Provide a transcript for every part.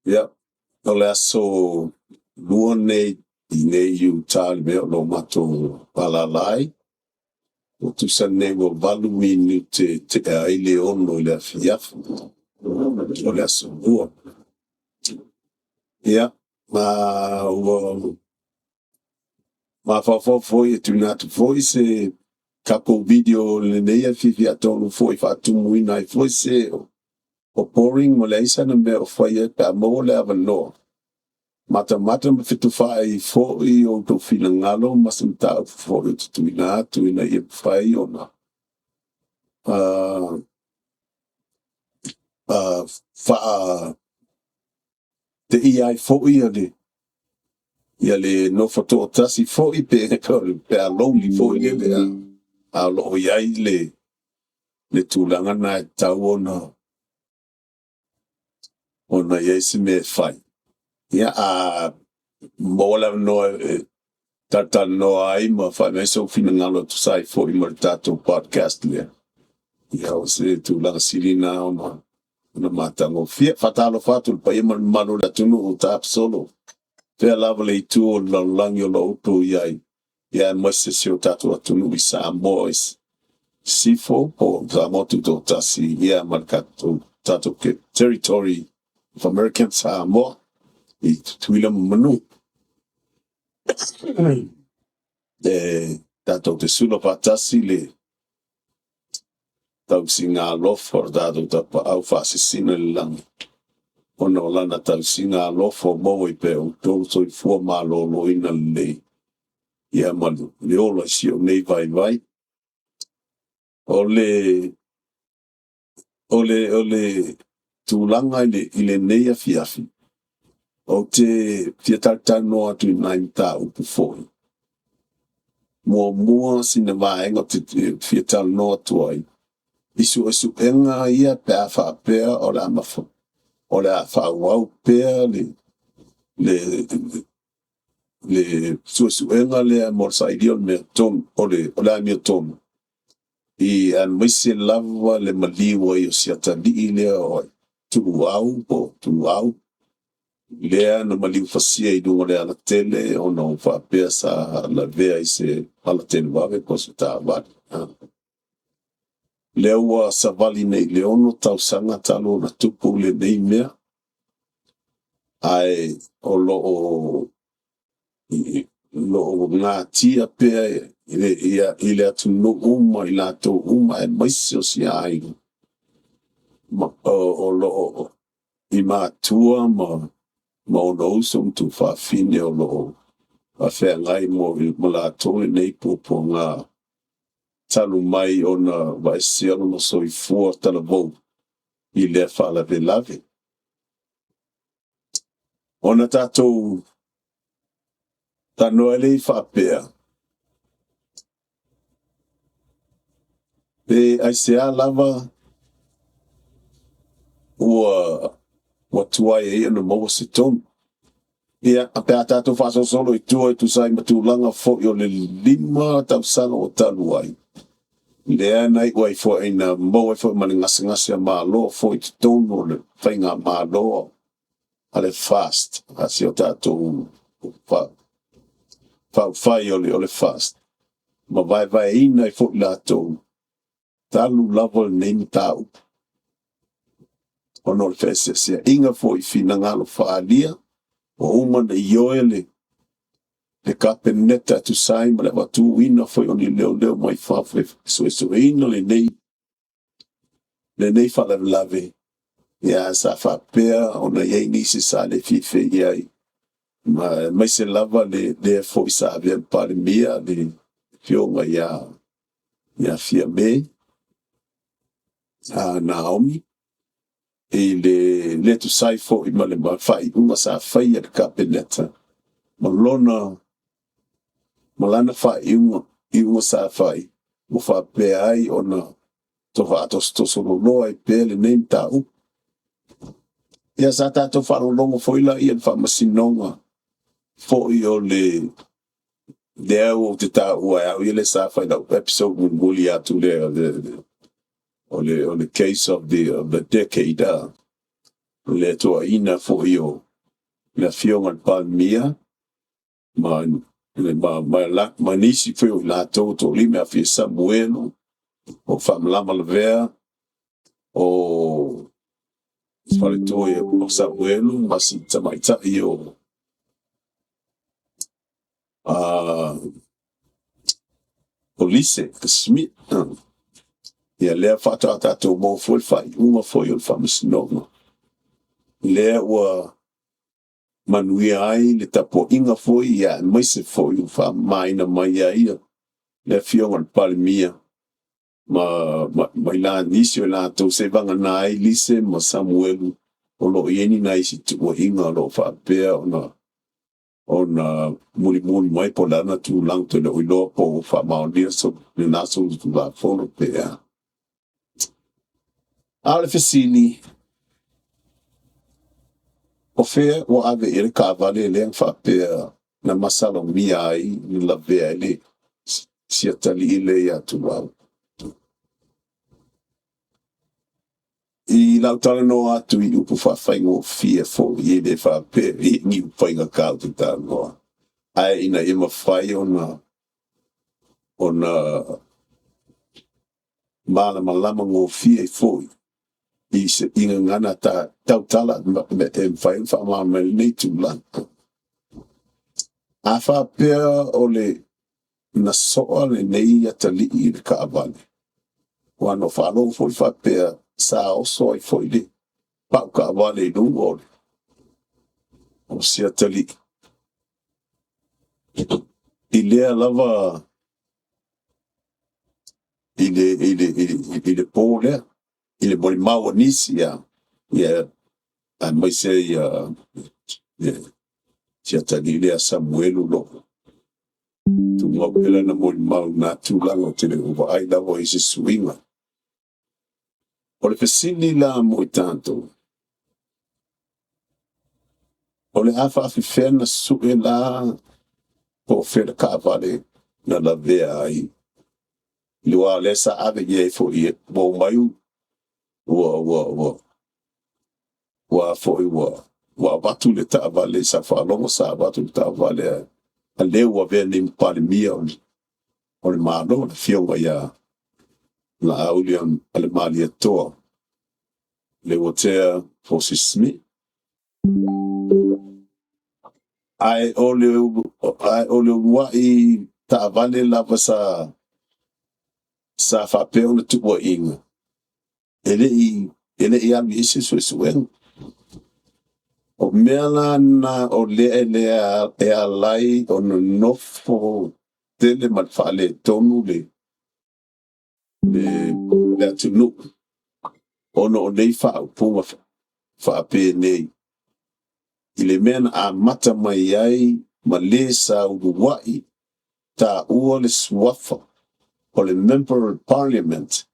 Ia, o le aso Lua nei i nei i uta i le mea o lo o matou alaala ai. Ua tusa nei ua 8 minute tea ai le 6 i le afiafi o le aso Lua. Ia, ma ua mafaufau foi e tuuina atu foi se tatou video i lenei afiafi, atonu foi e faatumuina ai foi se o boring ma leai sana mea o faia pe a maua le avanoa. Matamata ma fetufaai foi o outou finagalo ma se mataupu foi ou te tuuina atu ina ia mafai ona faateia ai foi ia le nofo toatasi foi pe a lonely foi lele, a o lo o i ai le tulaga lena e tatau ona i ai se mea e fai. Ia, a maua le avanoa e talatalanoa ai ma faaali mai sou finagalo e tusa ai foi ma le tatou podcast lea, ia o se tulaga sili lena ona matagofie. Faatalofa atu i le paia ma le mamalu o le atunuu ua taapasolo, fea lava le itu o le lalolagi o lo o outou i ai, ia aemaise si o tatou atunuu i Samoa i Sisifo po o Samoa Tutoatasi, ia ma le tatou Territory of American Samoa i Tutuila ma Manua. E tatou te sula faatasi le tausiga alofa o le tatou Tapaau faasisina i le lagi, ona o lana tausiga alofa o maua ai pea e outou le soifua maloloina lelei, ia ma le ola i si ou nei vaivai. O le tulaga i lenei afiafi, ou te fia talatalanoa atu i nai mataupu foi. Muamua sina vaega ou te fia talanoa atu ai i suesuega ia pe a faapea o le a faaauau pea le suesuega lea mo le sailia o le mea tonu, o le amiotonu, i aemaise lava le maliu ai o si atalii lea o Tuuau po o Tuuau, lea na maliu fasia i luga o le alatele ona ua faapea sa lavea i se ala televave po o se taavale. Lea ua savali nei i le 6 tausaga talu ona tupu lenei mea, ae o lo o natia pea i le atunuu ma i latou uma aemaise o si aiga o lo o i matua ma ona uso ma tuafafine o lo o faafeagai ma latou lenei puapuaga talu mai ona aveesea lona soifua talavou i lea faalavelave. Ona tatou talanoa ai lea faapea, pe aisea lava ua tuai ai ona maua se tonu. Ia, pe a tatou faasolosolo i tua e tusa ai ma tulaga foi o le 5 tausaga ua talu ai, lea na iu ai foi na maua ai foi ma le gasegase a Malo foi i totonu o le faigamalo a le FAST, a si o tatou faaufai o le FAST, ma vaevaeina ai foi latou talu lava lenei mataupu, ona o le feeseeseaiga foi i finagalo faaalia, ua uma ona ioe le Kapeneta e tusa ai ma le avatuina foi o ni leoleo mai fafo e suesueina lenei faalavelave, ia sa faapea ona i ai nisi sa le fiafia i ai, ma aemaise lava le foi sa avea ma Palemia, le afioga ia Fiame Naomi, i le le tusa ai foi ma le faaiuga sa faia e le Kapeneta ma lona ma lana faaiuga sa fai, ua faapea ai ona faatosotoso loloa ai pea lenei mataupu. Ia sa tatou faalogologo foi la i le faamasinoga foi o le lea ua ou te taua e au ia le sa fai lau episode mulimuli atu lea o le case of the decade, le tuuaiina foi o le Afioga i le Palemia ma nisi foi o i latou e toalima, e aofia ai Samuelu, o Faamalama Lavea, o faletua o Samuelu ma si tamaitai o Lise Smith. Ia lea faatoa tatou maua foi le faaiuga foi o le faamasinoga, lea ua manuia ai le tapuaiga foi, ia aemaise foi ua faamamaina mai ai le Afioga i le Palemia ma nisi o i latou, seivagana ai Lise ma Samuelu, o lo o i ai ni nai isi tuuaiga o lo o faapea ona mulimuli mai po o le a lona tulaga, ou te le o iloa po ua faamaonia lena solitulafono pe a. A o le fesili, o fea ua ave i ai le taavale lea na faapea na masalomia ai na lavea ai le siatalii lea ia Tuuau? I lau talanoa atu i upu faafaigofie foi, e le faapea i ni upu faigata ou te talanoa, ae ina ia mafai ona malamalama gofie ai foi i se i gagana tautala e mafai ona faamalamalama ai lenei tulaga. A faapea o le na soa lenei atalii i le taavale, aua na ou faalogo foi faapea sa oso ai foi le pau taavale i luga o si atalii i lea lava i le po lea, i le molimau a nisi, ia aemaise ia le si atalii lea Samuelu o lo o tumau pea lana molimau i lena tulaga, ou te le o vaai lava i se suiga. O le fesili la mo i tatou, o le a faafefea ona sue la po o fea le taavale na lavea ai? Aua o lea sa ave i ai foi, ua omai ua foi ua avatu le taavale, sa faalogo sa avatu le taavale a le ua avea nei ma Palemia o le Malo, le Afioga ia Laauli Malietoa Leuatea Polsey Smith. Ae o le uluai taavale lava sa faapea ona tuuaiina, e le i alu i ai se suesuega. O mea la na o lea e ala ai ona nofo tele ma le faaletonu le atunuu ona o nei faaupuga faapenei i le mea na amata mai ai ma le sa uluai taua le suafa o le Member of Parliament,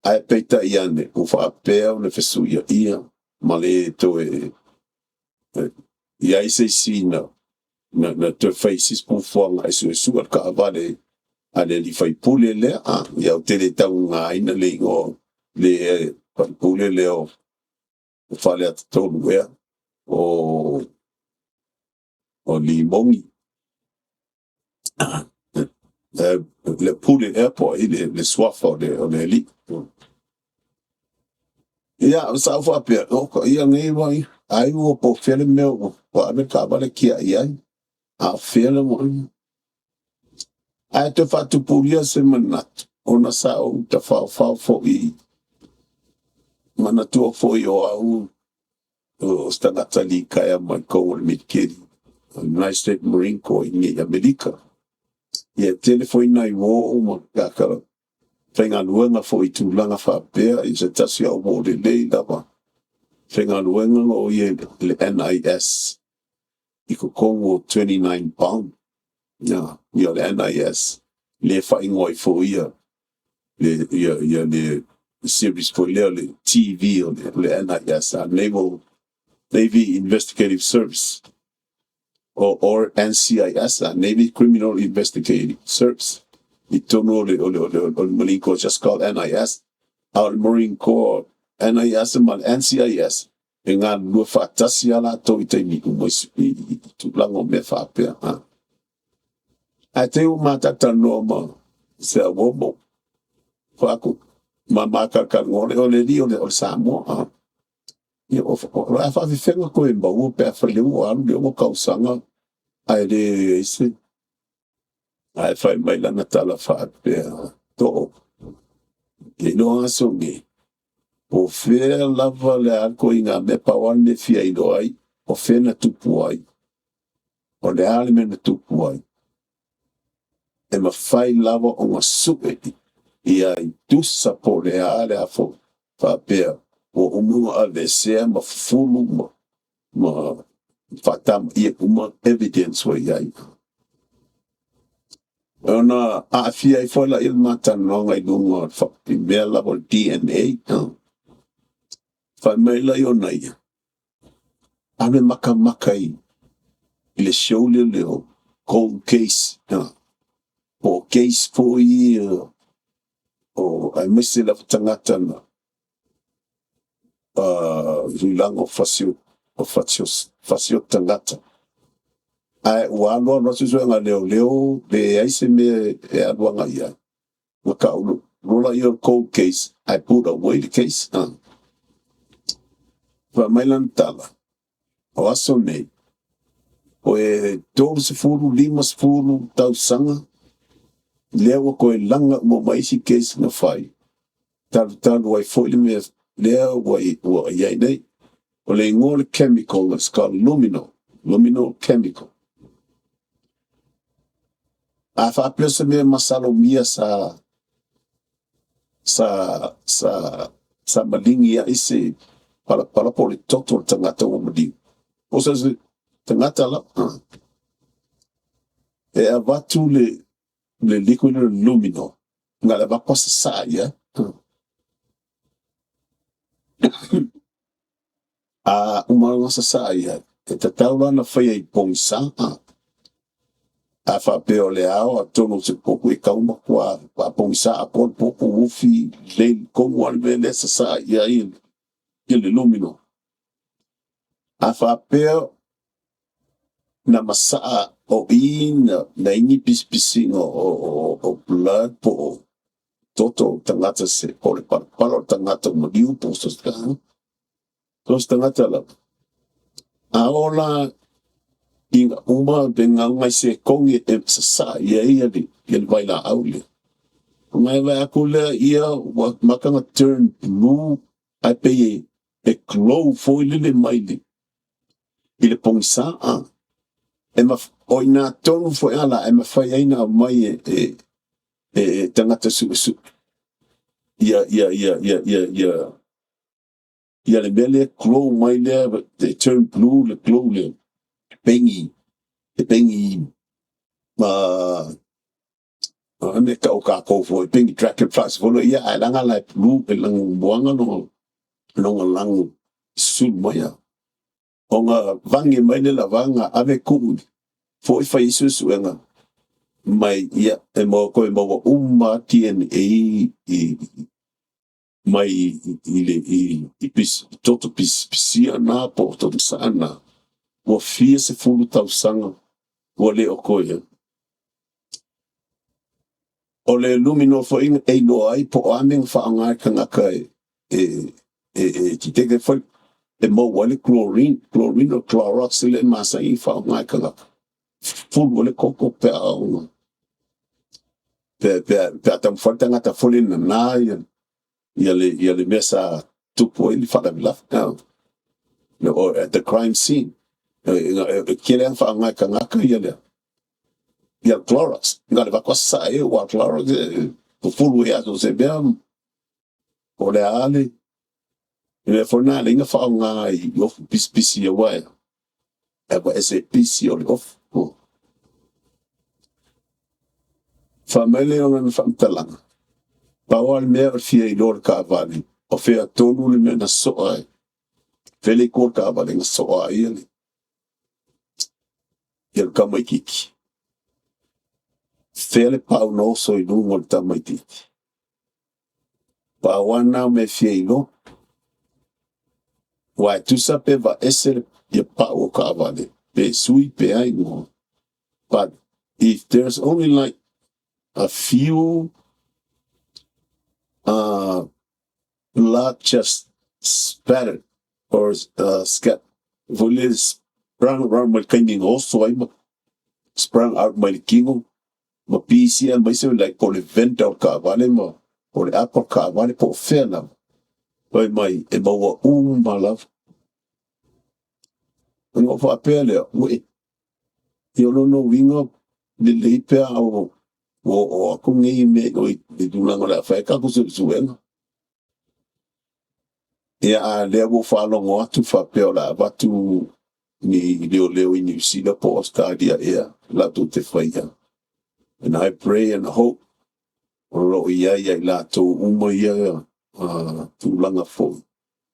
ae peitai ane ua faapea ona fesuiaia ma le toe i ai se isi na toe fai i se isi fuafuaga e suesue le taavale a le sui usufono lea. Ia ou te le taugaina le igoa o le sui usufono lea o Faleata 3 ea, o Rimoni Lepule ea po o ai le suafa o le alii. Ia, sa ou faapea, oka ia nei ai ai ua po o fea le mea ua ave le taavale tiai ai, a o fea le ae toe faatupulia se manatu, ona sa ou tafaofao foi, manatua foi o au o se tagata litaea mai totonu o le militeli, o le United States Marine Corps i Amerika. Ia e tele foi nai uo ma tagata faigaluega foi i tulaga faapea, i se tasi o au uo lelei lava, faigaluega o ia i le NIS i totonu o 29 Palm. Ia, o le NIS, lea e faaigoa ai foi ia le series foi lea o le TV o le NIS, a o lenei ua Navy Investigative Service, or NCIS, Navy Criminal Investigative Service. I totonu o le Marine Corps, just called NIS. A o le Marine Corps, NIS ma le NCIS, e galulue faatasi a latou i taimi uma i tulaga o mea faapea. Ae te i ua matatalanoa ma se auomo faako ma makalakaloa o le alii o le Samoa. Ia o le a faafefega koe maua pe afai lea ua alu le 6 tausaga ae le i ai se ae fai mai lana tala faapea, “Too, e iloa aso nei, po o fea lava le a ituaiga mea, pau lava le mea e fia iloa ai, o fea na tupu ai, o le a le mea na tupu ai, e mafai lava ona sue ia i tusa po o le a le a foi faapea ua uma ona aveesea ma fufulu ma faatamaia uma evidence ua i ai.” Ona aafia ai foi lea o le ma talanoaga i luga o i mea lava o le DNA. Fai mai lai ona ia, alu e matamata i le show lele o Cold Case, po o case foi ia o aemaise lava tagata na tulaga o fasioti tagata, ae ua alu alu lava suesuega a leoleo, leai se mea e alu agai i ai, ua tau loa lea o le cold case ae put away le case. Fai mai lana tala, o aso nei, o e 30, 50 tausaga, lea ua toe laga uma mai isi case na fai, talu ai foi le mea lea ua i ai nei. O le igoa o le chemical is called luminol, luminol chemical. A faapea se mea masalomia sa maligi ai se palapala po o le toto o le tagata ua maliu, o se tagata lava, e avatu le liquid le luminol, na o le avatu lava sasaa i ai. A uma ona sasaa i ai, e tatau la ona faia i pogisa. A faapea o le ao atonu o se potu e tau matua faapogisa atoa le potu ufi lelei tonu lava le mea lea e sasaa i ai le luminol. A faapea na masaa o i na i ni pisipisiga o blood po o toto o tagata se po o le palapala o le tagata o maliu po o se so se tagata lava, a oo la ina uma pe na o nai sekone e sasaa i ai le vailaau lea, ona e vaai atu lea ua amata ona turn blue ae pei e glow foi lele mai i le pogisa. O i ina tonu foi la e mafai ai ona aumai e tagata suesue ia le mea lea glow mai lea, e turn blue le glow lea, e pei ni mea tau kākou foi, pei ni dragonflies foi ia, ae leaga la e blue e lanumoana lona lanu susulu mai a. Ona vage mai le lavaga ave tuu foi fai ai suesuega mai ia e maua toe maua uma DNA i mai i le i pis, toto pisipisia na po o toto saa na ua fia sefulu tausaga ua le o toe. O le luminol foi e iloa ai po o a mea na faaaoga e tagata e detect foi e maua ai le chlorine, chlorine o Clorox le masani faaaoga e tagata, fufulu ai le toto pe a ona pe a taumafai le tagata foi lele e nana ia le mea sa tupu ai le faalavelave or at the crime scene. E tele lava faaaoga e tagata ia le ia Clorox na le avatu sasaa e ua Clorox e fufulu ai lava so o se mea po o le a le mea foi lena e ala ai ona faaaoga i ofu pisipisi aua e ese le pisi o le ofu. Fai mai lea o lana faamatalaga, pau lava le mea o le fia iloa o le taavale, o fea tonu le mea na soa ai. Fea le iku o le taavale na soa ai le ia le tamaitiiti? Fea le pau na oso i luga o le tamaitiiti? Pau lava lena o mea e fia iloa. Aua e tusa pe vaese ia pau o taavale, pe sui pe a igoa, but if there's only like a few blood just spattered or foi lele sprang around mai le taimi na oso ai ma sprang out mai le tino ma pisia aemaise like po o le vent o le taavale ma po o le apa o le taavale po o fea lava, fai mai e maua uma lava. Ona ou faapea lea, uei, ia o lona uiga lelei pe a ua oo atu nei mea i o i le tulaga o le a fai ai tatou suesuega. Ia, a o lea ua ou faalogo atu faapea o le a avatu ni leoleo i Niu Sila po o Ausetalia ea latou te faia. And I pray and hope o lo o i ai ia i latou uma ia tulaga foi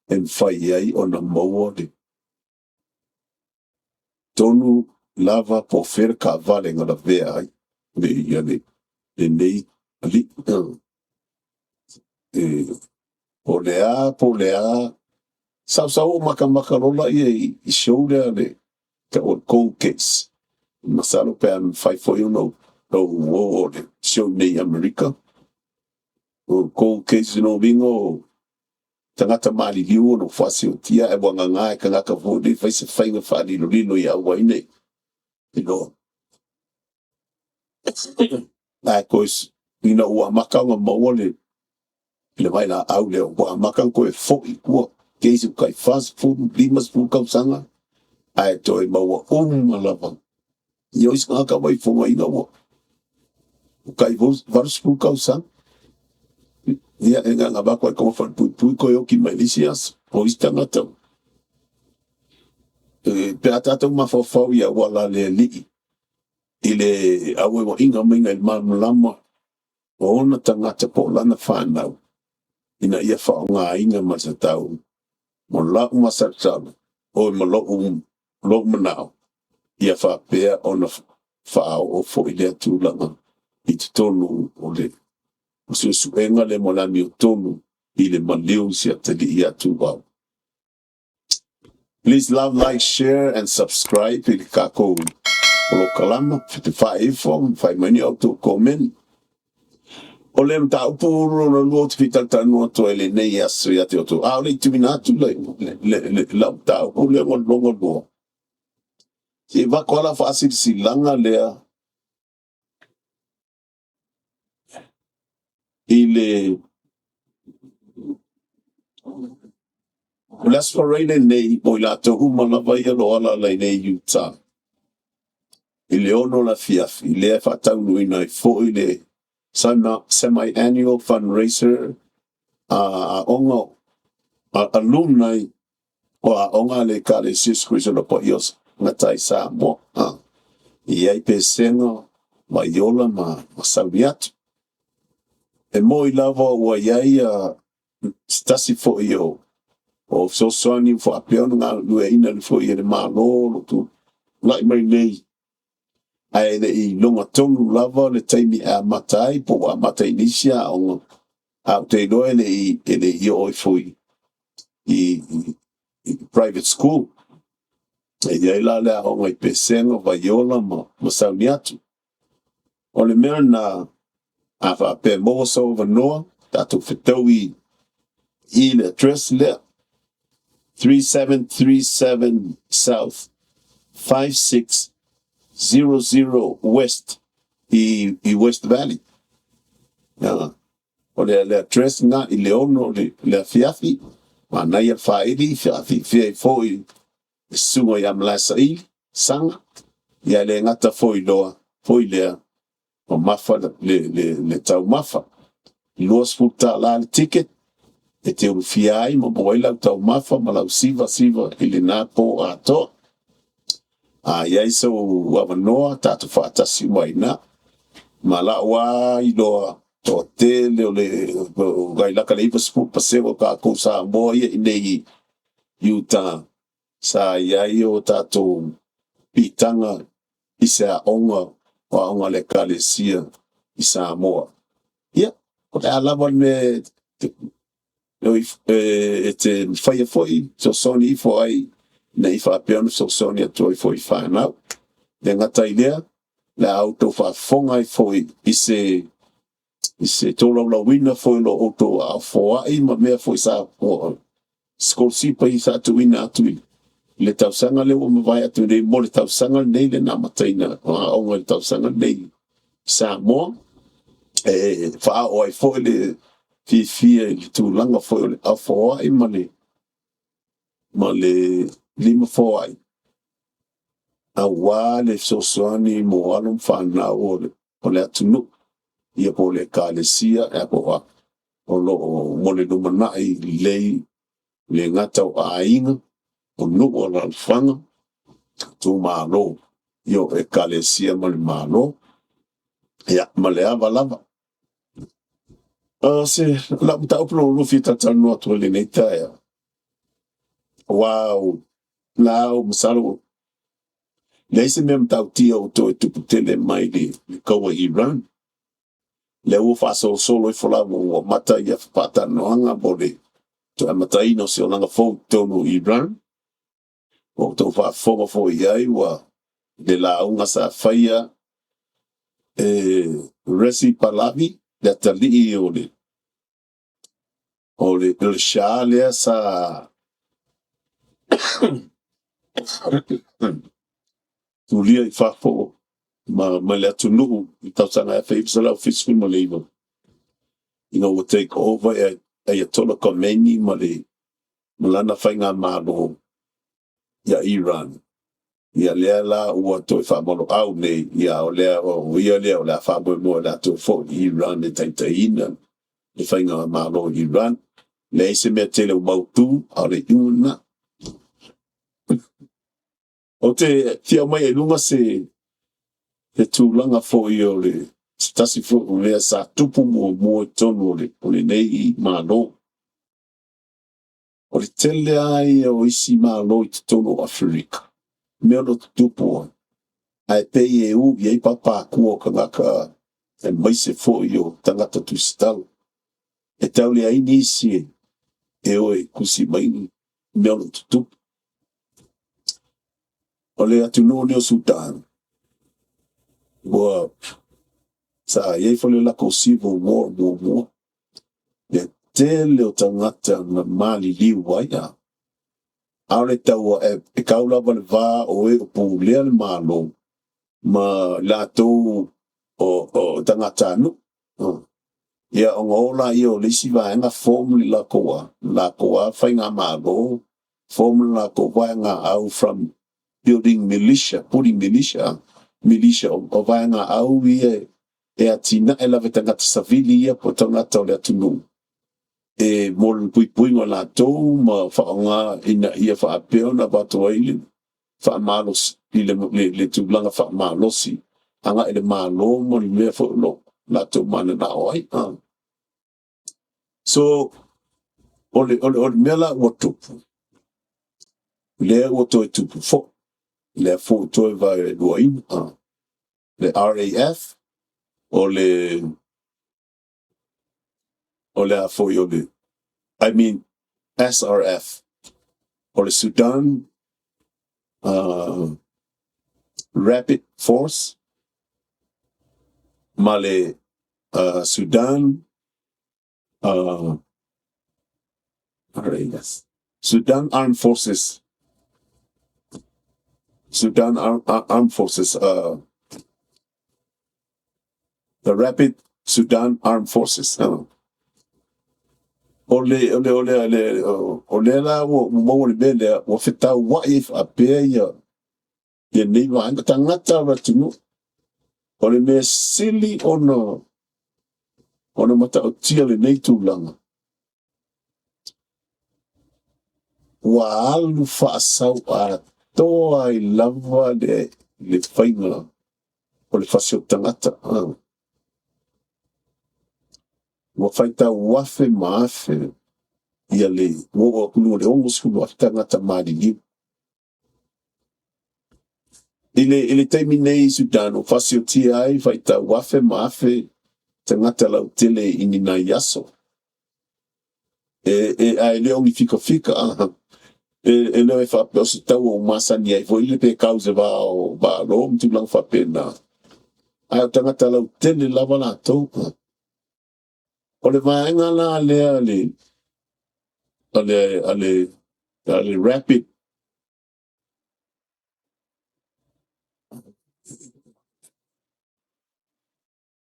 e mafai ai ona maua le tonu lava po o fea le taavale na lavea ai le ia le lenei alii. Po o le a, po o le a, sau sau ou matamata loa lea i show lea le tau o le Cold Case. Masalo pe a mafai foi ona ou oo i le show nei i Amerika. O Cold Case o lona uiga o tagata maliliu ona faasiotia ae ua nana e tagata foi nei fai se faiga faalilolilo ia aua ai ne i iloa. Ae toe ina ua amata ona maua le vailaau lea, ua amata ona toe foi i tua case ua tai 40, 50 tausaga ae toe maua uma lava. Ia o isi tagata ua ifogaina ua tai 80 tausaga. Ia e na ona avatu lava i le togafalepuipui toe oti mai le isi aso. O isi tagata, pe a tatou mafaufau i auala a le Alii i le aueuaiga mai i le malamalama o ona tagata po o lana fanau ina ia faaaogaina ma se tatau, o lau masalosalo ma lou manao, ia faapea ona faaoo foi lea tulaga i totonu o le suesuega lea mo le amiotonu i le maliu i si atalii ia Tuuvao. Please love, like, share and subscribe i le tatou polokalama, fetefaai ifo ma fai mai ni a outou komeni. O le mataupu lona lua ou te fia talatalanoa atu ai i lenei aso ia te outou, a o le i tuuina atu lau mataupu lea lona lua, se i avatu lava lau faasilasilaga lea i le O le Aso Faraile lenei mo i latou uma lava ia o lo o alaala i inei i Utah, i le 6 o le afiafi, lea e faataunuuina ai foi le semi-annual fundraiser a aoga a alumni o aoga a le Ekalesia o Iesu Keriso o le Paia o Tagata i Samoa. E i ai Pesega, Vaiola ma sauni atu. E moi lava ua i ai se tasi foi o fesoasoani ua faapea ona galueaiina foi e le Malo o lo o tulai mai nei, ae le i iloga tonu lava le taimi e amata ai, po ua amata i nisi aoga, ae ou te iloa e le i oo ifo i private school. E i ai la le aoga i Pesega, Vaiola ma sauni atu. O le mea lena, a faapea e maua sou avanoa, tatou fetaui i le address lea, 3737 South 5600 West i West Valley. O le address lena i le 6 o le afiafi, manaia le faili, faafifia ai foi le susuga ia Malaesaili Saga, ia e le gata foi loa foi lea, mamafa le taumafa. E $20 le ticket e te ulufia ai ma maua ai lau taumafa ma lau sivasiva i lena po atoa. A i ai sou avanoa, tatou faatasi uma ai i ina. Ma la'u lava iloa, toatele o le tai lata i le 90% o tatou Samoa ia i inei i uta sa i ai o tatou piitaga i se aoga o aoga a le Ekalesia i Samoa. Ia, o le a lava le mea e te mafaia foi fesoasoani ifo ai ina ia faapea ona fesoasoani atu ai foi i fanau. E le gata i lea, o le a outou faafofoga ai foi i se tolaulauina foi o lo outou aao foai ma mea foi sa sikolasipi ia sa tuuina atu i le tausaga lea ua mavae atu nei mo le tausaga lenei lea na amataina o aoga i le tausaga lenei i Samoa, e faaoo ai foi le fiafia i le tulaga foi o le aao foai ma le lima foai, aua le fesoasoani mo alo ma fanau o le atunuu, ia po o le Ekalesia po o a, o lo o mo le lumanai lelei, e le gata o aiga, o nuu, alaalafaga, itumalo, ia o Ekalesia ma le Malo, ia ma le ava lava. O lau mataupu lona lua e fia talatalanoa atu ai i lenei taeao, aua o la masalo ua leai se mea matautia ua toe tupu tele mai i le taua i Iran. Lea ua faasolosolo ifo lava ua amata faatalanoaga mo le toe amataina o se olaga fou i totonu o Iran. Ua outou faafofoga foi i ai i le lauga sa faia e Rezi Pahlavi, le atalii o le Shah lea sa tulia i fafo mai le atunuu i le tausaga e 1979, ina ua take over e Ayatollah Khomeini ma lana faigamalo ia Iran. Ia lea la ua toe faamaloau nei, ia o ia lea o le a faamoemoe o le a toe foi i Iran e taitaiina le faigamalo i Iran. Leai se mea tele o mautu, a o le iuga lena. Ou te fia aumaia i luga se tulaga foi o le se tasi foi o mea sa tupu muamua i totonu o lenei Malo. O le tele lava ia o isi Malo i totonu o Aferika, mea o lo o tutupu ai, ae pei e u i ai papaakua o tagata aemaise foi o tagata tusitala. E tau leai nisi e o e tusi mai mea o lo o tutupu. O le atunuu lenei o Sutan, ua sa i ai foi le latou civil war muamua, le tele o tagata na maliliu ai, a o le taua e tau lava i le va o e o pulea le Malo ma latou o tagatanuu. Ia ona o laia o le isi vaega form le latou lava faigamalo, form le latou vaegaau from building militia, putting militia, militia o vaegaau ia e atinae lava e tagata savili ia po o tagata o le atunuu e mo le puipuiga o latou ma faaaoga ina ia faapea ona avatu ai le faamalosi i le tulaga faamalosi agai i le Malo ma le mea foi o lo o latou mananao ai. So, o le mea la ua tupu, lea ua toe tupu foi, lea foi ua toe vaeluaina le RAF, o le a foi o le, I mean SRF, o le Sudan Rapid Force ma le Sudan RAS, Sudan Armed Forces, Sudan Armed Forces, the Rapid Sudan Armed Forces. O lea la ua maua le mea lea, ua fetauai ai faapea ia lenei vaega tagata o le atunuu. O le mea sili ona matautia lenei tulaga, ua alu faasau atoa ai lava le faiga o le fasioti tagata. Ua faitau afe ma afe. Ia le ua oo atu i luga o le 60,000 tagata maliliu. I le, i le taimi nei i Sudan, ua fasiotia ai faitau afe ma afe tagata lautele i ni nai aso. E, e, ae le o ni fikafika, e, e le o e faapea o se taua ua masani ai foi le pe kau i se va o Malo ma tulaga faapena. Ae o tagata lautele lava latou. O le vaega la lea a le, a le, a le, a le rapid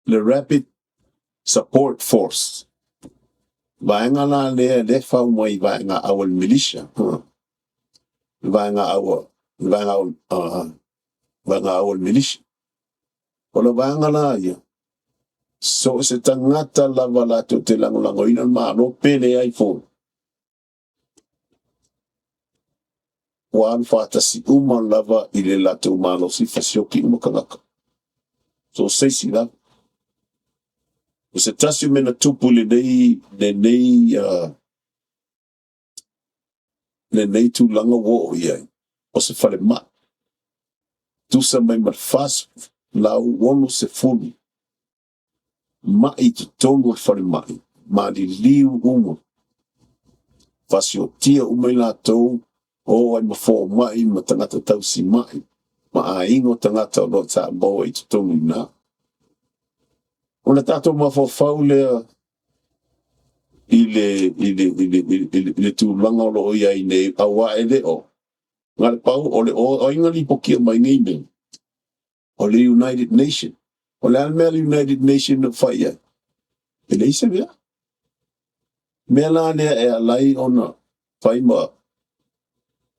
le Rapid Support Force, vaega la lea lea e fau mai vaega au a le militia, le vaega au le vaega au vaega au a le militia. O le vaega la ia, so o se tagata lava latou te lagolagoina le Malo pe leai foi, ua alu faatasi uma lava i le latou malosi fasioki uma tagata. So o se isi lava. O se tasi o mea na tupu i lenei, lenei, lenei tulaga ua oo i ai, o se falemai. Tusa mai ma le 460 mai i totonu o le falemai, maliliu uma, fasiotia uma i latou, o ai ma fomai ma tagata tausi mai, ma aiga o tagata o lo o tamoa i totonu i ina. Ona tatou mafaufau lea i le, i le, i le, i le, i le tulaga o lo o i ai nei, aua e le o, na o le pau o le o, o ai na lipotia mai nei mea? O le United Nation. O le a le mea a le United Nation na fai i ai? E leai se mea. Mea la lea e ala ai ona fai ma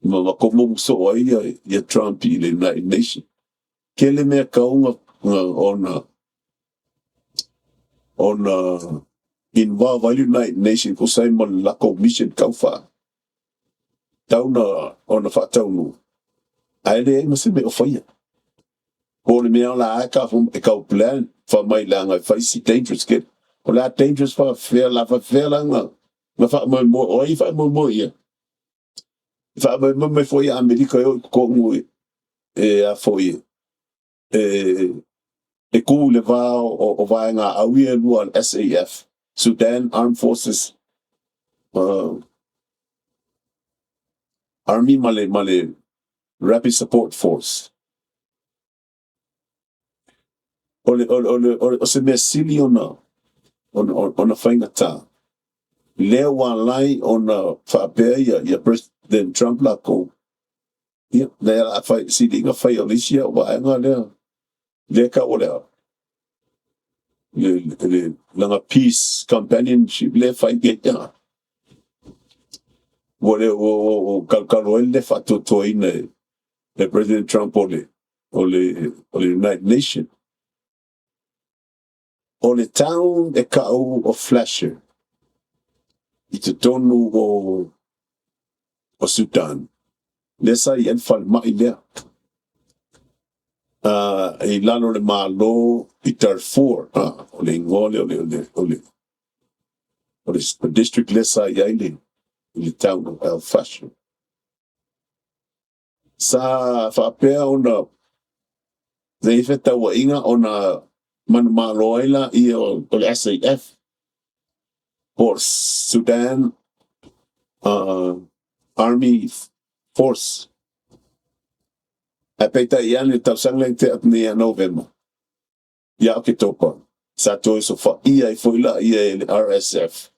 ma komomu soo ai ia, ia Trump i le United Nation. Tele mea tau ona ona involve ai le United Nation tusa ai ma le latou mission tau faa tau na ona faataunuu, ae leai ma se mea o faia. Po o le mea o la e ka e tau plan fai mai leaga e fai si dangerous tele. O le a dangerous faafefea la faafefea la na na faamoemoe o ai faamoemoe i ai? E faamoemoe mai foi Amerika e o i totonu e e a foi e e kū i le va o, o vaega au ia e lua a le SAF, Sudan Armed Forces Army ma le, ma le Rapid Support Force. O le, o le, o le, o, le, o se mea sili ona, ona, ona faigata, lea ua ala ai ona faapea ia, ia President Trump latou, ia, lea la fai, siliga fai o le isi au vaega lea, lea tau o le a, le, le, lana peace companionship lea fai nei, ia. Ua le ua, ua, ua talotalo ai le faatuatuaina e le President Trump o le, o le, o le United Nation. O le town e ka'u o Flasher i totonu o o Sudan, lea sa i ai le falemai lea. I lalo o le Malo i Darfur, o le igoa lea o le, o le, o le, o le district lea sa i ai le, le town o El Fasher. Sa faapea ona le i fetauaiga ona manumalo ai laia o le SAF po o Sudan Army Force. Ae peitai ane i le tausaga lea na tea atu nei ia Novema, ia Oketopa, sa toe sofaia ai foi laia e le RSF,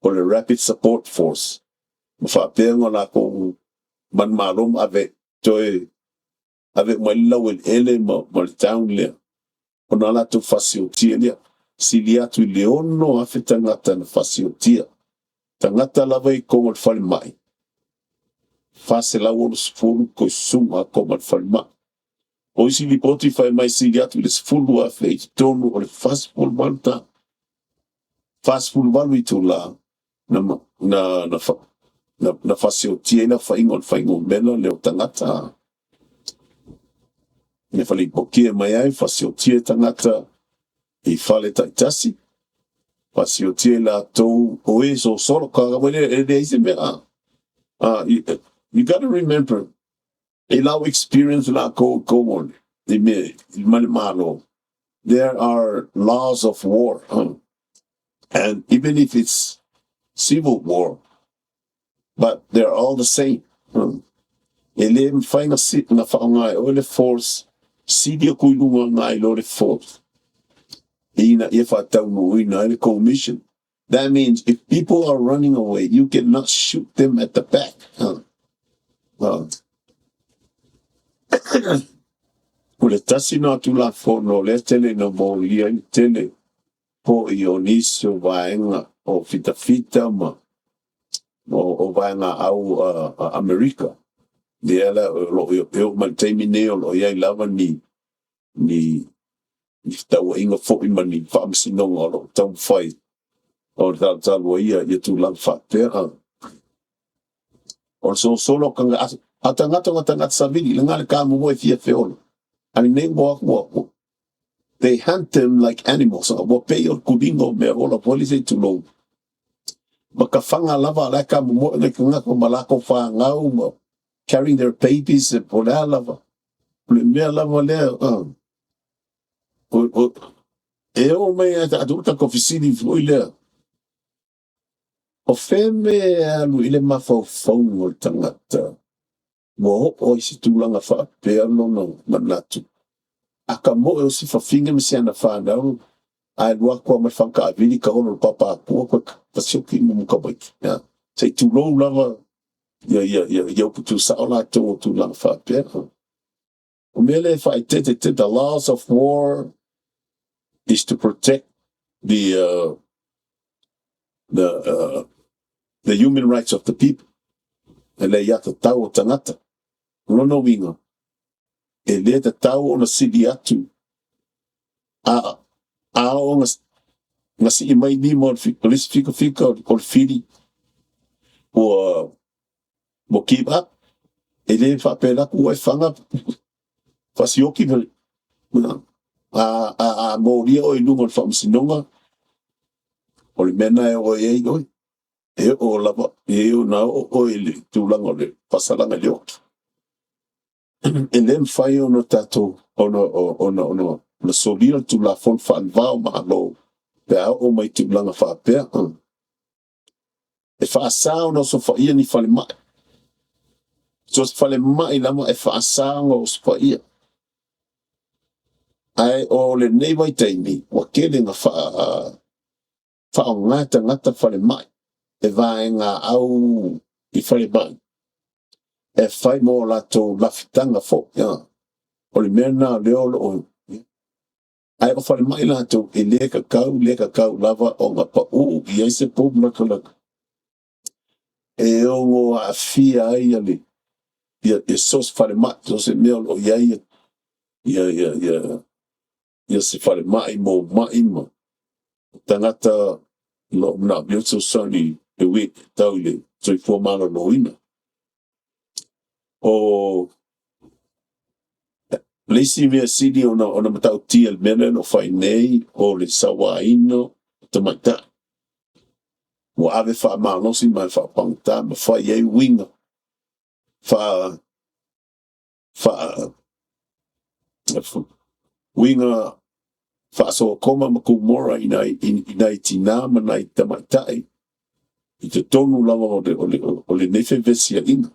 o le Rapid Support Force, ma faapea ona latou manumalo ma ave toe ave uma ai le laueleele ma, ma le town lea, ona latou fasiotia lea. Sili atu i le 6,000 tagata na fasiotia. Tagata lava i totonu o le falemai, 460 toe susuga toma i le falemai. O isi lipoti fai mai sili atu i le 10,000 i totonu o le 48 ta 48 itula na na na na, na fasiotia ai le aofaiga o le fuainumera lea o tagata. Na falipokia mai ai fasiotia tagata i fale taitasi. Faasiotia i latou o e sosolo ka wele e leai se mea. You got to remember, i lau experience lakou i kou i mea ma le Malo, there are laws of war, and even if it's civil war, but they're all the same. E le mafai na faaaoga e oe le force, sili atu i luga nai lo le force ina ia faataunuuina ai le kou mission. That means if people are running away, you cannot shoot them at the back. O le tasi lena o Tulafono lea e tele ina molia ai le tele foi o nisi o vaega o fitafita ma o vaega au Amerika, lea la o lo o e oo mai i le taimi nei o lo o i ai lava ni fetauaiga foi ma ni faamasinoga o lo o taumafai o le talutalu ai ia tulaga faapea. O le sosolo a tagata o tagata savili, lena le kamumu e fia feola. A lenei ua o atu ua they hunt them like animals, ua pei o le tuliga o mea ola foi lea se i tulou, ma tafaga lava a o la e kamumu nai tagata ma latou fanau ma carrying their babies po o le a lava. O le mea lava lea, e oo mai ia tatou tatou fesili foi lea, o fea le mea e alu i ai le mafaufauga o le tagata ua oo ai i se tulaga faapea lona manatu, a ta moe o si fafine ma si ana fanau ae alu atu lava ma le faga taavili taolo i le papa atua toe tasioki ma tamaiti. Se i tulou lava ia upu tuusao latou o tulaga faapea. O mea lea e faaeteete tele, the laws of war is to protect the human rights of the people, le aiatatau o tagata. O lona uiga, e le tatau ona sili atu a oo ina sii mai lima o le isi fikafika o le fili ua give up, e le faapea e alu atu oe faga faasioki a molia oe i luma o le faamasinoga, o le mea lena e oo i ai oe. E oo lava ina oo oe i le tulaga o le faasalaga i le oti. E le mafai ona tatou ona solia le Tulafono faale-va o Malo pe a oo mai i tulaga faapea. E faasa ona osofaia ni falemai, so o se falemai lava e faasa ona osofaia. Ae o lenei vaitaimi, ua tele ina faaaoga e tagata falemai, e vaega au i falemai e fai mo latou lafitaga foi. O le mea lena o lea o lo o... ae o falemai latou, e le tatau, le tatau lava ona pau i ai se pomu latalata e ono aafia ai ia so o se falemai, so o se mea o lo o i ai se falemai mo mai ma tagata o lo o manaomia le fesoasoani e tau i le soifua maloloina. O le isi mea sili ona matautia i le mea lea o lo o fai nei, o le sauaina o tamaitai. Ua ave faamalosi ma e faapagata ma fai ai uiga uiga faa-Sotoma ma Komora i nai tina ma nai tamaitai i totonu lava o lenei fevesiaiga.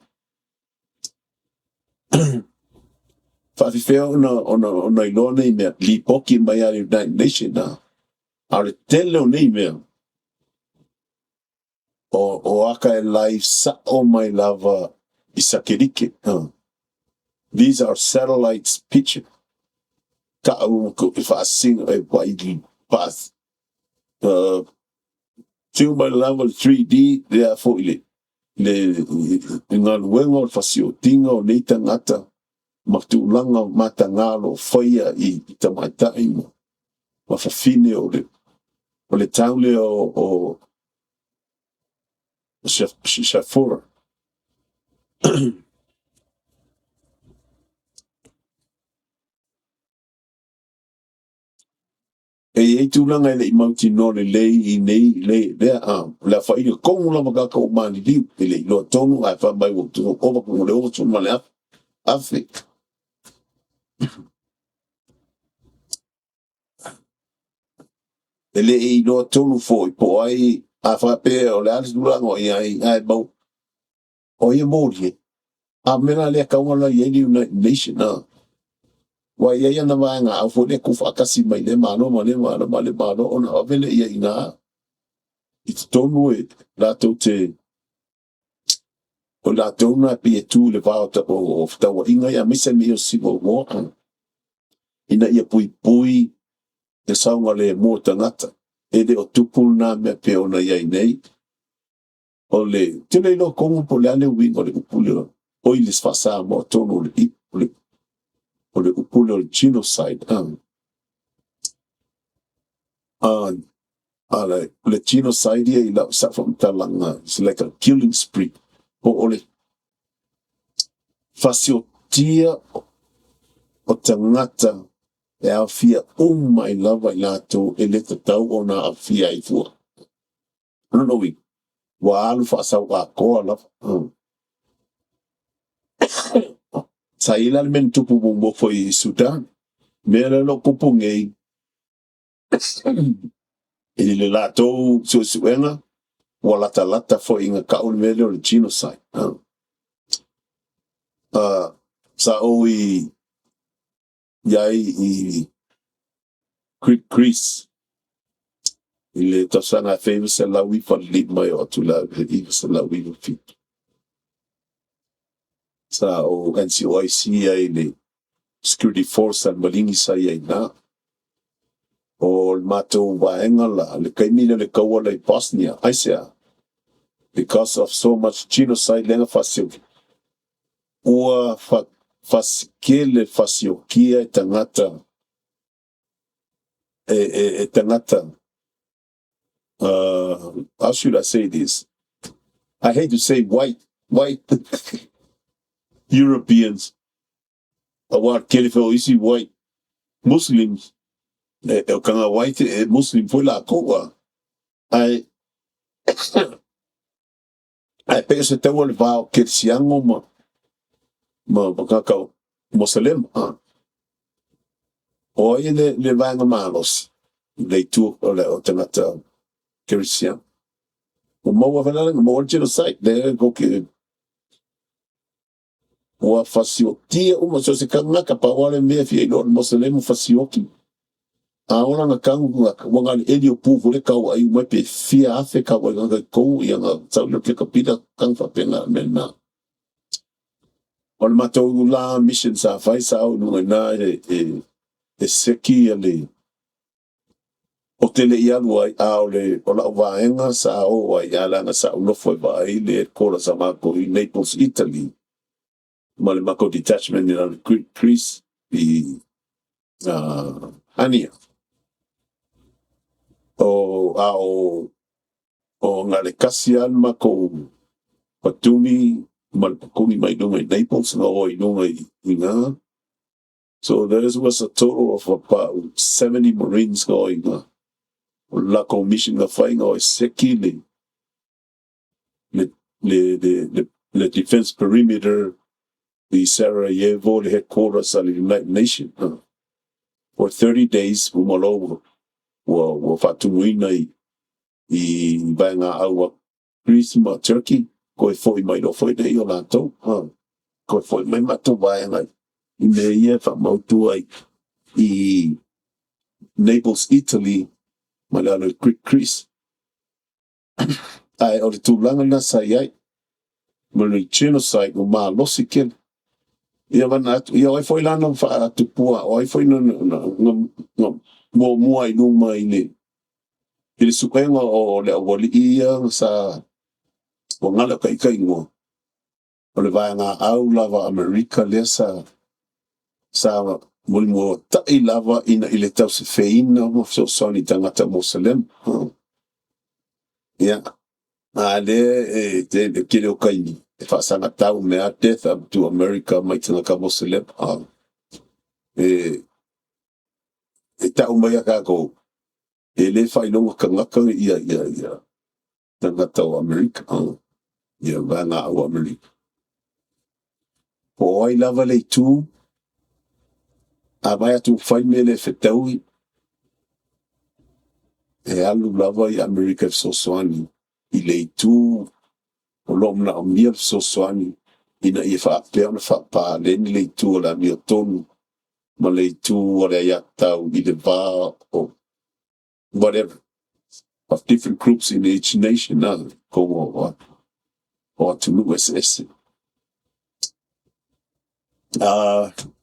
Faafefea ona iloa nei mea? Lipoti mai lava e le United Nation, a o le tele o nei mea, o ata e live sao mai lava i satelite. These are satellites picture. Tau e faasino e fiu mai lava le 3D lea foi le galuega o le fasiotiga o nei tagata ma tulaga mataga o lo o faia i tamaitai ma fafine o le town lea o Shafura. E i ai tulaga e le i mautinoa lelei i nei le lea a o le aofaiga tonu lava tagata ua maliliu e le i iloa tonu ae fai mai ua ova i le 60,000. E le i iloa tonu foi po o ai a faapea o le a le tulaga o i ai ae mau o ai e molia. A o le mea la lea e tatau ona i ai le United Nation a ua i ai ana vaega au foi lea tuufaatasi mai lea Malo ma lea Malo ma lea Malo ona ave lea i ai i ina i totonu e latou te o latou na e pei e tu i le va o fetauaiga ia aemaise mea ia o civil war ina ia puipui le saogalemu o tagata. E le o tupu lena mea pei ona i ai nei. O le ou te le iloa tonu po o le a le uiga o le upu lea oi le faa-Samoa tonu o le upu lea o le genocide. A le genocide ia i lau sau faamatalaga, it's like a killing spree, po o le fasiotia o tagata e aofia uma ai lava i latou e le tatau ona aafia ai fua. O lona uiga, ua alu faasauatoa lava. Sa i ai la le mea na tupu muamua foi i Sudan. Mea lea o lo o tupu nei i le latou suesuega, ua latalata foi ina tau le mea lea o le genocide. Sa ou i ai i Greece i le tausaga 1995 e oo atu i le 1997. Sa ou NCOIC ai i le Security Force a le Maligi sa i ai i ina. O le matou vaega la, le taimi lea o le taua la i Bosnia. Aisea? Because of so much genocide lea na faasioki. Ua fasikele fasiokia e tagata e tagata how should I say this? I hate to say white Europeans aua tele foi o isi white Muslims e o taga white e Muslim foi latou a ae pei o se taua le va o kerisiano ma tagata Moselema a. O ai le vaega malosi le itu o le o tagata kerisiano. Ua maua foi la na maua le genocide lea ko ua fasiotia uma so o se tagata pau lava le mea e fia iloa o le Moselema fasioki. A ola na tanu ua na o le eli o pu foi lea tauai uma ai pe fia afe tauai tagata i totonu ia na sau lea o le ketapila tanu faapena le mea lena. O le matou la mission sa fai sa o i luga i ina e seki le ou te le i alu ai a o le o lau vaega sa o ai ae leaga sa ou nofo e vaai le headquarters a matou i Naples, Italy ma le matou detachment i lalo i Greece i Ania. O a o na o le tasi lava le matou patuli ma le patuli mai luga i Naples na o ai i luga i ina. So there was a total of about 70 Marines na o i ina. O le latou mission na fai na o e seki le defense perimeter i Sarajevo, le headquarters a le United Nations. For 30 days uma loa ua faatumuina i vaega au a Greece ma Turkey toe foi mai loa foi lea i o latou. Toe foi mai matou vaega i mea ia e faamautu ai i Naples, Italy ma le alo i Greece. Ae o le tulaga lena sa i ai ma le genocide ua malosi tele. Ia manatu, ia o ai foi la na faatupua, o ai foi na muamua i luma i le suega o le aualii ia sa ua galo ita igoa o le vaega au lava Amerika lea sa mulimuatai lava ina i le tausefeina ma fesoasoani i tagata Moselema. Ia, a lea e te tele o taimi e faasagatau mea death up to America mai tagata Moselema. E tau mai a tatou E lē faailoga tagata ia tagata o Amerika, ia vaegaau o Amerika. Po o ai lava le itu, a vaai atu ua fai le mea le fetaui, e alu lava ia Amerika e fesoasoani i le itu o loo manaomia le fesoasoani ina ia faapea ona faapaleni le itu o le amiotonu ma le itu o le aiatatau i le va o whatever of different groups in each nation, totonu o atunuu eseese.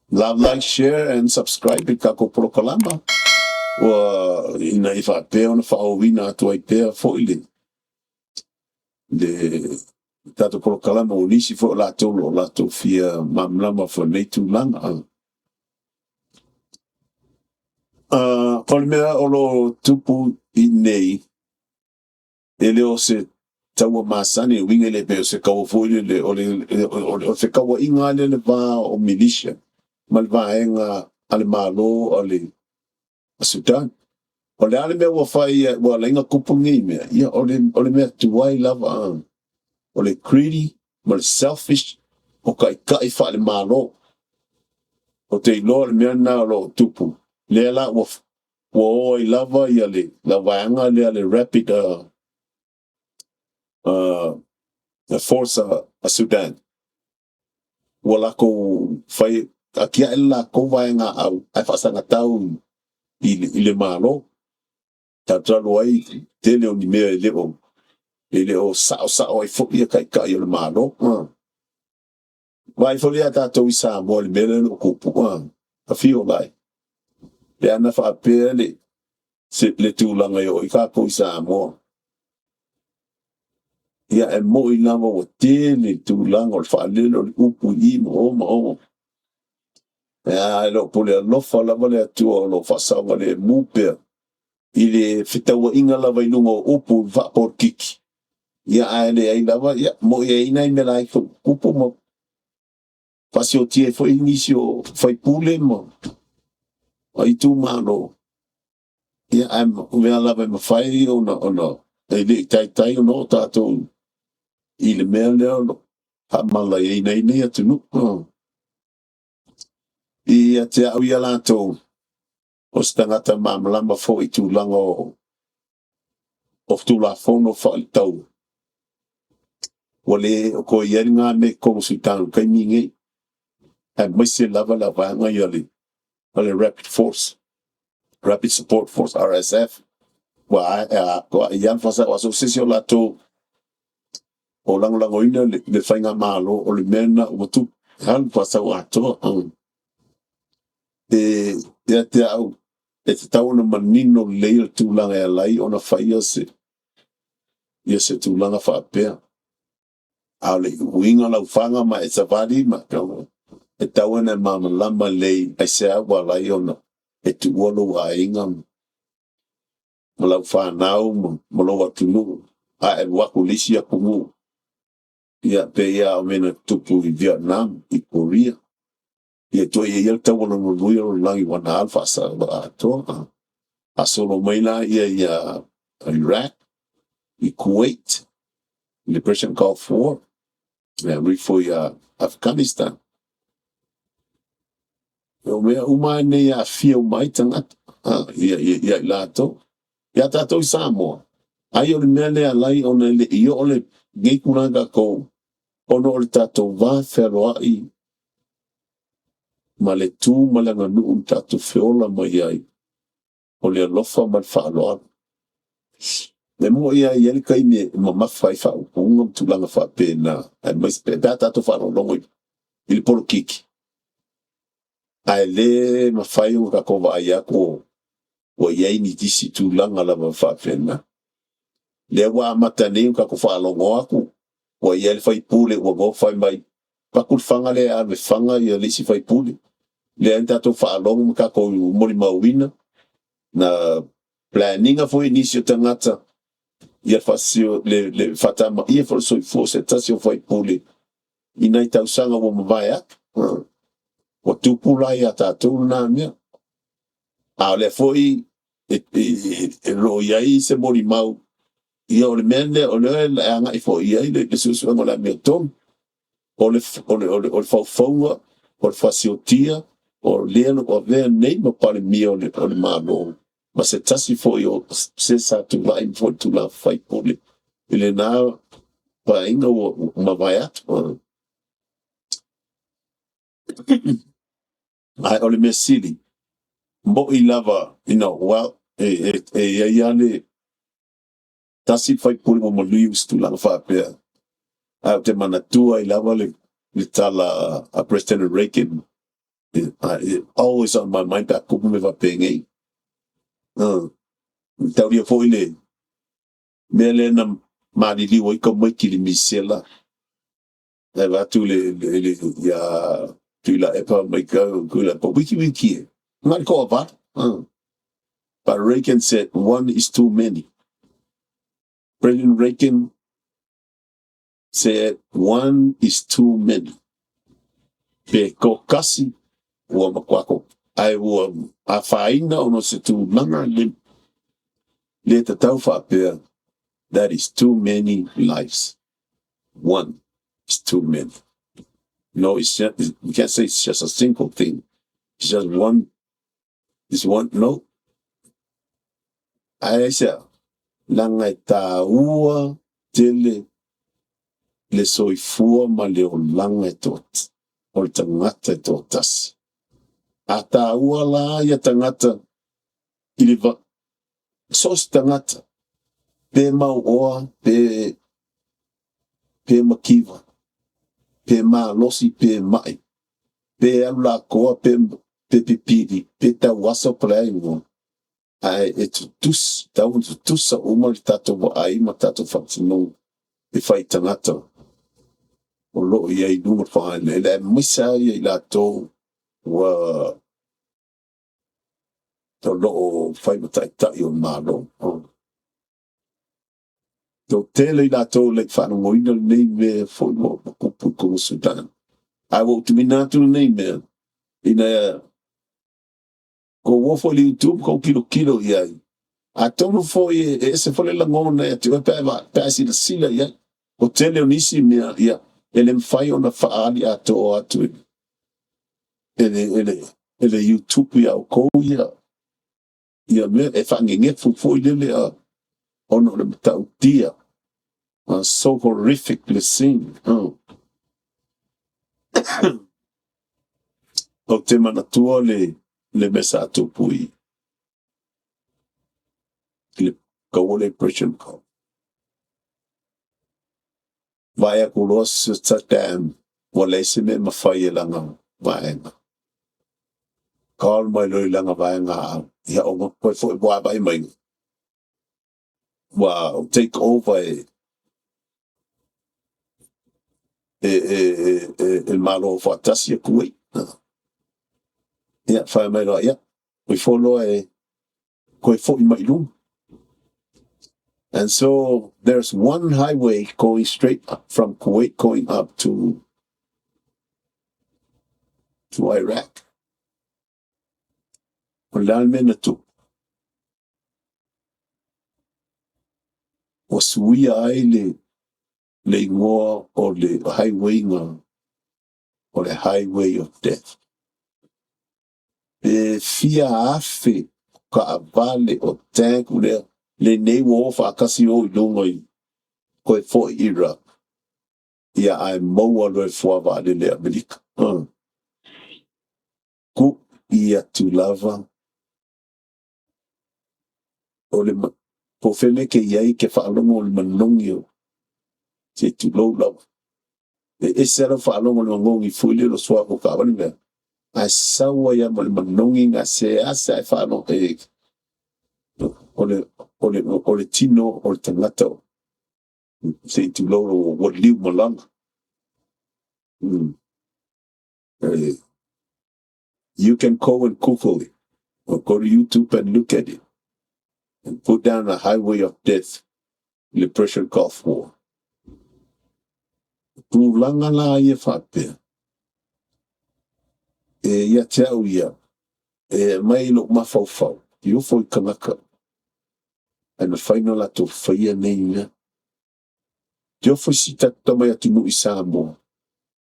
Love, like, share and subscribe i le tatou polokalama ua ina ia faapea ona faaauauina atu ai pea foi le tatou polokalama o nisi foi o latou o lo o latou fia malamalama foi i lenei tulaga. O le mea o lo o tupu i nei, e le o se taua masani, uiga e le pei o se taua foi lele, o le fetauaiga lava lea i le va o militia ma le vaega a le Malo a le Sudan. O le a le mea ua fai ua ala ai ona tupu lenei mea? Ia o le mea tuai lava, o le greedy ma le selfish o taitai faale-Malo. Ou te iloa o le mea lena o lo o tupu, lea la ua o ai lava le vaega lea le Rapid Force a Sudan. Ua latou fai atiae le latou vaegaau ae faasagatau i le Malo. Talutalu ai tele o ni mea e le o saosao ai foi ia taitai o le Malo. Vaai foi lea tatou i Samoa i le mea lea o lo o tupu, afio lai, pe ana faapea le tulaga e oo i ai tatou i Samoa. Ia e moi lava ua tele tulaga o le faalele o le upu i i ma o ma o. Ae o lo o pule alofa lava le Atua o lo o faasaogalemu pea i le fetauaiga lava i luga o upu faapolokiki. Ia ae leai lava, ia moi e i ai nai mea laiti o tutupu ma faasiotia ai foi nisi o faipule ma itumalo. Ia ae o mea lava e mafai ona e le i taitai ona oo tatou i le mea lea o lo o faamalalaina ai nei atunuu. Ia te au ia latou, o se tagata malamalama foi i tulaga o Tulafono faale-taua, ua le o toe i ai lena mea i totonu o Sutan i le taimi lenei, aemaise lava le vaega ia o le Rapid Force, Rapid Support Force, RSF, ua i ai so o se isi o latou o lagolagoina le faigamalo, o le mea lena ua tupu, e alu faasau atoa. E ia te au, e tatau ona manino lelei le tulaga e ala ai ona faia se tulaga faapea. A o le uiga laufaga ma e savali ma e tatau ona e malamalama lelei aisea ua ala ai ona e tuua lou aiga ma lau fanau ma lou atunuu ae e alu atu i le isi atunuu. Ia pei lava o mea na tutupu i Vietnam, i Korea, ia tuuaia ia le taua lona lua o le lalolagi aua na alu faasoloatoa. Faasolo mai lea ia Iraq, i Kuwait, i le Persian Gulf War, e alu ifo ia Afghanistan. O mea uma lava nei e aafia uma ai tagata, ia i latou. Ia tatou i Samoa, ai o le mea lea e ala ai ona e le i oo lenei tulaga ia tatou, ona o le tatou va fealoai ma le tu ma le aganuu na tatou feola mai ai, o le alofa ma le faaaloalo. E moni lava e i ai le taimi e mamafa ai faaupuga ma tulaga faapena, aemaise pe a tatou faalogologo i le polokiki, ae le mafai ona tatou vaai atu ua i ai nisi tulaga lava faapena. Lea ua amata nei ona tatou faalogo atu ua i ai le sui usufono ua nofo fai mai, avatu le fana lea e alu e fana le isi sui usufono. Lea na tatou faalogo ma tatou molimauina, na plan ina foi e nisi o tagata le faatamaia foi o le soifua o se tasi o sui usufono i nai tausaga ua mavae atu. Ua tupu la ia tatou lena mea, a o lea foi E lo o i ai se molimau, ia o le mea lea o lea e agai foi i ai le suesuega o le amiotonu. O le faufauga, o le faasiotia, o le o lo o avea nei ma Palemia o le Malo, ma se tasi foi o se sa tulai ma tulaga faipule i lena Paeaiga ua mavae atu. Ae o le mea sili, moi lava, well, e i ai lava le tasi sui usufono ua maliu i se tulaga faapea, ae ou te manatua ai lava le tala a President Reagan, always on my mind pe a tupu mea faapenei. Mataulia foi le mea lea na maliliu ai tamaiti i le misela, ae vaeatu ia Tuilaepa Tuilaepa, wiki wiki e, na o le toavalu. But Reagan said, one is too many. President Reagan said, one is too many. Pe toatasi ua matua ae ua afaina ona o se tulaga le tatau faapea, that is too many lives. One is too many. No, it's just, you can't say it's just a single thing. It's just one. It's one, no. Ae aisea? Leaga e taua tele le soifua ma le olaga o le tagata e toatasi. A taua la ia tagata i le so o se tagata, pe mauoa, pe mativa, pe malosi, pe mai, pe alu latoa, pe pipili, pe tauaso po o le a igoa, ae e tutusa, tatau ona tutusa uma le tatou vaai ma tatou faatinoga e fai i tagata o lo o i ai i luga o le fagaeleele, aemaise lava i latou ua o lo o fai ma taitai o le Malo. Toatele i latou e le i faalogoina lenei mea foi ua tupu i totonu o Sudan. Ae ua ou tuuina atu lenei mea, ina ia outou o foi i le YouTube tou tilotilo i ai. Atonu foi e ese foi le lagona ia te oe pe a e silasila i ai. O tele o nisi mea, ia, e le mafai ona faaali atoa atu e le YouTube ia outou ia mea e faanenefu foi lele ona o le matautia. So horrific le scene. Ou te manatua le mea sa tupu i le taua lea i Persian Gulf. Vaai atu loa Saddam ua leai se mea e mafai e lana vaega. Call mai loa i lana vaega, ia ona toe foi ua vaai mai ua take over e le Malo Afaatasi a Kuwait. Ia, fai mai loa, ia, o ifo loa e toe foi mai i luga. And so there's one highway going straight up from Kuwait going up to Iraq. O le a le mea na tupu? Ua suia ai le igoa o le highway na o le Highway of Death. Pe fia afe taavale o tank lea lenei ua o faatasi o i luga i toe foi Iraq. Ia ae maua loa e le vaalele Amerika. Ku'i atu lava o le po o fea mea e te i ai e te faalogo i le manogi o se i tulou lava. E ese lava lau faalogo i le manogi foi lele o suafa o taavale mea, ae sau ai lava ma le manogi na seasea e faalogo e o le tino o le tagata se i tulou ua liu ma lala. You can go and Google it or go to YouTube and look at it and put down a highway of death in the Persian Gulf War. Tulaga la ia faapea, e ia te au ia, e aumai lou mafaufau. I ofo i tagata ae mafai ona latou faia nei mea. Te ofo i si tatou tamai atunuu i Samoa,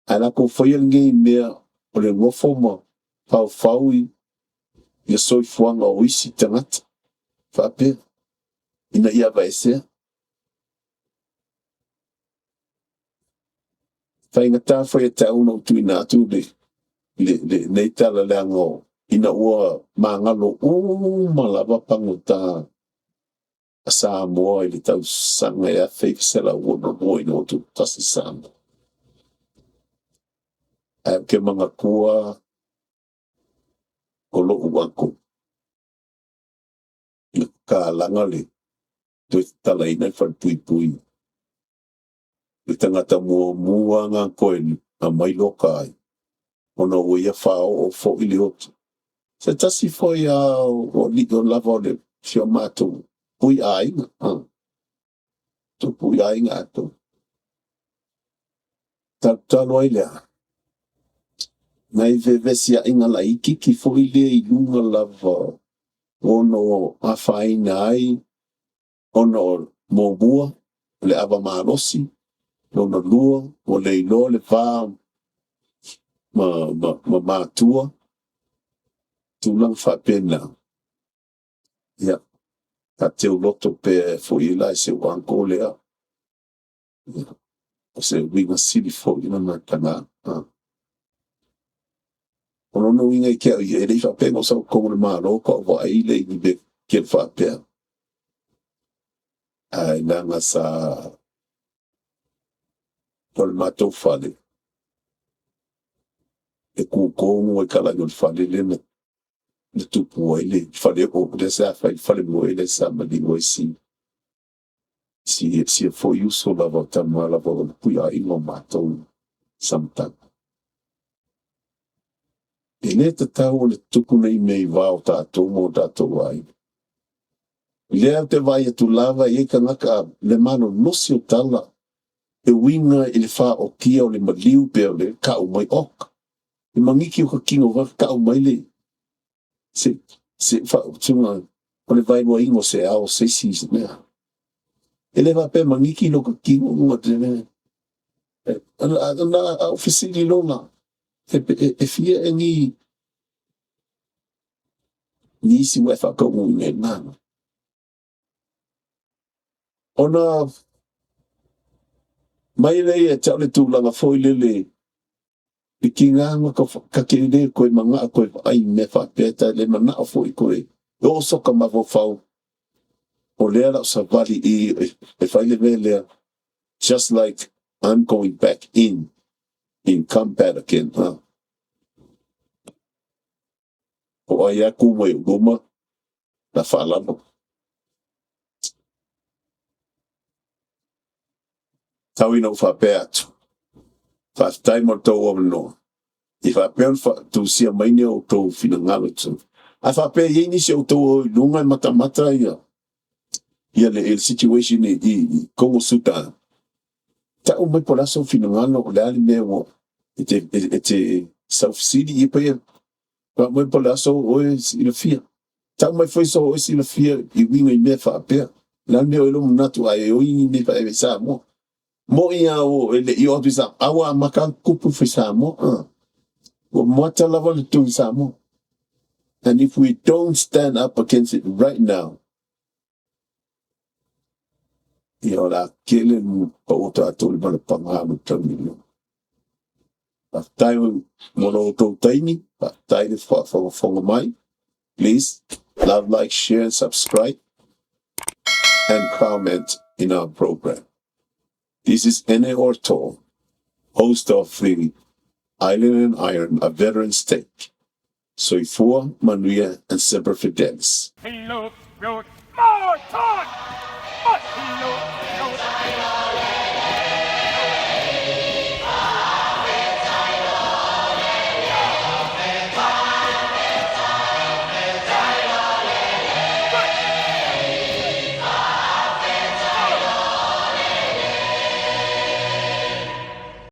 ae latou faia lenei mea o le nofo ma faufau i le soifuaga o isi tagata faapea ina ia aveesea. Faigata foi ia te au ona ou tuuina atu le lenei tala leaga ina ua magalo uma lava pagota a Samoa i le tausaga e 1962 ina ua tutoatasi Samoa. Ae ou te manatua o lo'u uncle na tatalaga le toe tatalaina le falepuipui, le tagata muamua na toe aumai loka ai, ona ua ia faaoo foi le oto. Se tasi foi lava o alii o lava o le si o matou aiga, tupu i aiga atoa. Talutalu ai lea, nai fevesiaiga laitiiti foi lea i luga lava ono afaina ai ona o muamua le ava malosi, lona lua ua le iloa le va ma matua, tulaga faapena. Ia, faateuloto pea foi la i si ou uncle lea, o se uiga sili foi lena taga. O lona uiga ia te au ia, e le i faapea na ou sau i totonu o le Malo faatoa ou vaai lea i ni mea tetele faapea, ae leaga sa o le matou fale, e tu tonu lava i talaane o le fale lea na tupu ai le faleoo lea sa fai le falemoe lea sa maliu ai si foi uso lava o tama lava o le puiaiga o matou i Samataga. E le tatau ona tutupu nei mea i va o tatou ma o tatou aiga. O lea ou te vaai atu lava e i ai tagata le malolosi o tala e uiga i le faaokia o le maliu pe o le tau mai, oka, le magiki o ta tino tau mai le se faautuga o le vaeluaina o se ao o se isi mea. E le faapea e magiki lota tino a ou fesili loa la, e fia ea nisi ua e faataunuuina i lena mea? Ona mai lea ia te au le tulaga foi lele, e tiga ona ta te le toe manao e toe vaai i mea faapea, ta le manao foi toe oo soka mafaufau, o lea o le a ou savali i i e fai le mea lea, just like I'm going back in combat again. Huh? O ai lava tu mai ou luma, la faalalo. Tau ina ou faapea atu, faafetai mo le tou avanoa, i faapea ona faatusia mai ni o outou finagalo. A faapea e i ai nisi o outou o i luga e matamata ia le situation i Congo Sudan, tau mai po o le a sou finagalo, o le a le mea ua e te saufesili ia pe tau mai po o le a sou oe silafia. Tau mai foi sou oe silafia i uiga i mea faapea. O le a le mea o i lou manatu a e oi ni mea faapea i Samoa. Mo'i lava e le i oo atu i Samoa, a ua amata lava ona tutupu i Samoa. Ua mata lava le tu i Samoa. And if we don't stand up against it right now, ia o le a tele pau o tatou i malapaga ma taimi i luma. Faafetai mo lo outou taimi, faafetai le faafogafoga mai. Please love, like, share and subscribe and comment in our program. This is Ene Orto, host of the Island and Iron, A Veteran's Take. Soifua, manuia, and Semper Fidelis. He wrote more.